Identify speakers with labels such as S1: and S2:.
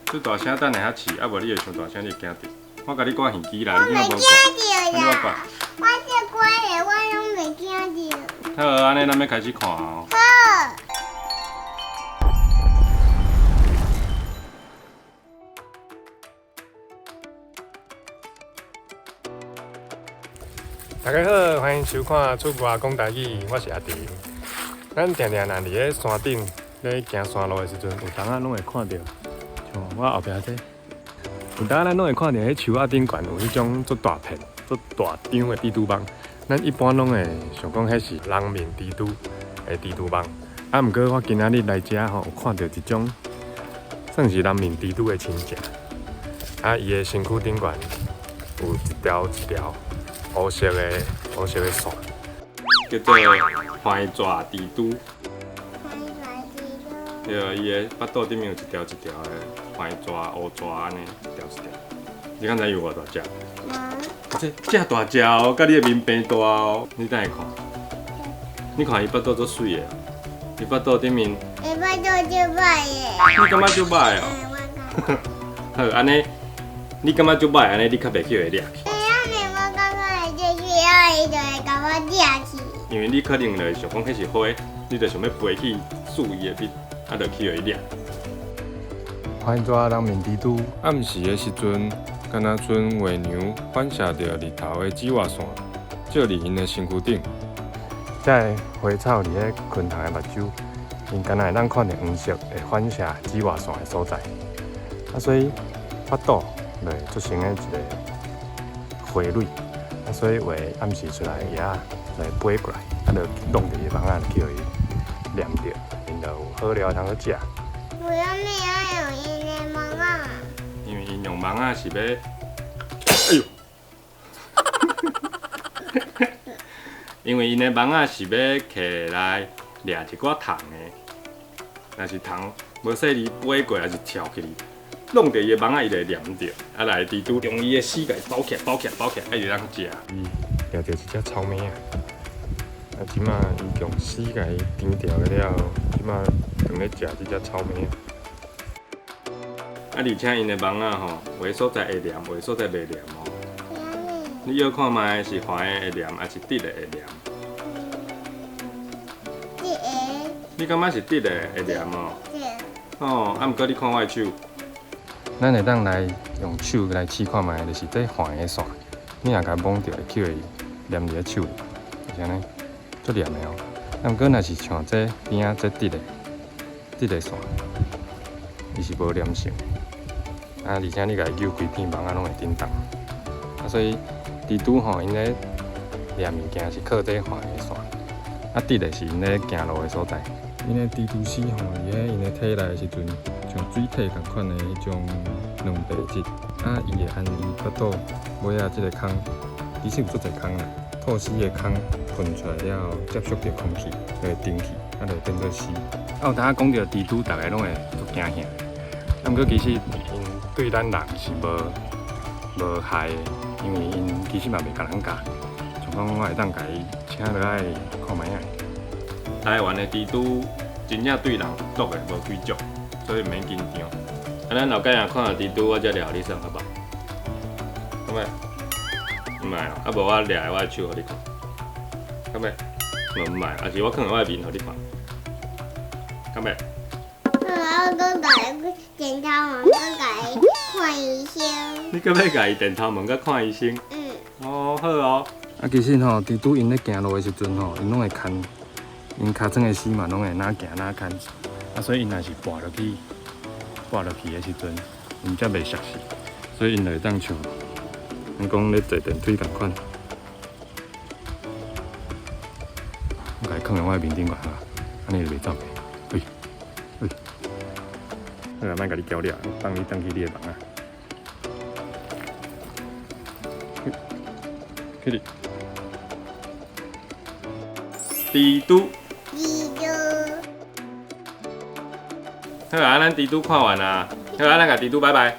S1: 出大聲等下較試，啊無你會傷大聲，你會驚著。我共你掛耳機啦，
S2: 我袂
S1: 你驚無
S2: 驚
S1: 掛？
S2: 著啦，我這乖的，我攏袂驚著。
S1: 好，按呢咱欲開始看哦。
S2: 好。
S1: 大家好，歡迎收看《出外講台語》，我是阿悌。咱定定若佇咧山頂咧行山路的時陣，有當仔攏會看著，像我後壁這，有當仔咱攏會看著彼樹仔頂懸有彼種足大片、足大張的蜘蛛網。咱一般攏會想講彼是人面蜘蛛的蜘蛛網，啊，毋過我今仔日來遮吼，有看著一種算是人面蜘蛛的親戚。啊，伊的身軀頂懸有一條一條烏色的線，叫做番蛇蜘蛛。對，伊的腹肚頂面有一條一條的番蛇烏蛇按呢，一條一條。你敢知伊有偌大隻？這遮大隻哦，佮你的面平大哦。你等下看，你看伊腹肚足媠的，伊腹肚頂面。
S2: 伊腹肚足歹的。
S1: 你感覺足歹哦？好，按呢，你感覺足歹，按呢你較袂去予伊掠去。
S2: 伊就會共我掠去。
S1: 因為你可能就會想講彼是花，你就想欲飛去欶伊的蜜，啊，就去予伊掠。番蛇人面蜘蛛暗時的時陣，敢若賰月娘反射著日頭的紫外線，照佇𪜶的身軀頂。這个花草佇咧昆蟲的目睭，𪜶敢若會當看著黃色會反射紫外線的所在。啊，所以腹肚就會做成一個花蕊。啊，所以月暗時出來的蛾仔就會飛過來，啊，就弄佇伊網仔，去予伊黏著，𪜶就有好料通去食。
S2: 為啥物愛用𪜶的網仔？
S1: 因為𪜶用網仔是欲，哎喲！因為𪜶的網仔是欲揢來掠一寡蟲的，若是蟲無細膩飛過來，抑是跳起來。弄著伊的網仔，伊就會黏著，啊來蜘蛛用伊的絲共伊包起來，包起來，包起來，啊伊就當食。伊掠著一隻草蜢仔，啊這馬伊用絲共伊纏牢了後，這馬正咧食這隻草蜢仔。啊，而且𪜶的網仔吼，有的所在會黏，有的所在袂黏哦。你欲看覓是橫的會黏，抑是直的會黏？
S2: 直的。
S1: 你感覺是直的會黏哦？
S2: 對。
S1: 哦，啊，毋過你看我的手。咱會當來用手來試看覓，就是這橫的線，你若共摸著，會去予伊黏佇咧手裡，是按呢，足黏的哦。啊，毋過若是像這邊仔這直的，直的線，伊是無黏性的。啊，而且你共伊扭規片網仔攏會振動。啊，所以蜘蛛吼，𪜶咧掠物件是靠這橫的線，啊，直的是𪜶咧行路的所在。𪜶的蜘蛛絲吼，佇咧𪜶的體內的時陣，像水體仝款的彼種蛋白質，啊，伊會按伊腹肚尾仔這个空，其實有足濟空啦，吐絲的空噴出來了後，接觸著空氣就會蒸氣，啊，就會變做絲。啊，有當仔講著蜘蛛，逐个攏會足驚嚇。啊，毋過其實𪜶對咱人是無害的，因為𪜶其實嘛袂共人咬。像講我會當共伊請落來看覓仔。台灣的蜘蛛真正對人有毒的無幾種，所以毋免緊張。啊，咱後蓋若看著蜘蛛，我才掠予你耍，好無？好袂？毋愛哦，啊無我掠我的手予你看，好袂？無毋愛，抑是我囥佇我的面予你看，好袂？
S2: 我閣共伊剪頭毛，閣共伊看醫生。
S1: 你閣欲共伊電頭毛，閣看醫生？
S2: 嗯。
S1: 哦，好哦。啊，其實吼，蜘蛛𪜶咧行路的時陣吼，𪜶攏會牽，𪜶尻川的絲嘛，攏會若行若牽。啊，所以𪜶若是跋落去，跋落去的時陣，𪜶才袂摔死。所以𪜶就會當像，咱講咧坐電梯仝款。我共伊囥佇我的面頂懸好，按呢就袂走去。喂，喂，好啊，莫共你攪掠，我放你轉去你的網仔。起來。蜘蛛。
S2: 蜘蛛。
S1: 好啊，咱蜘蛛看完啊。好啊，咱共蜘蛛拜拜。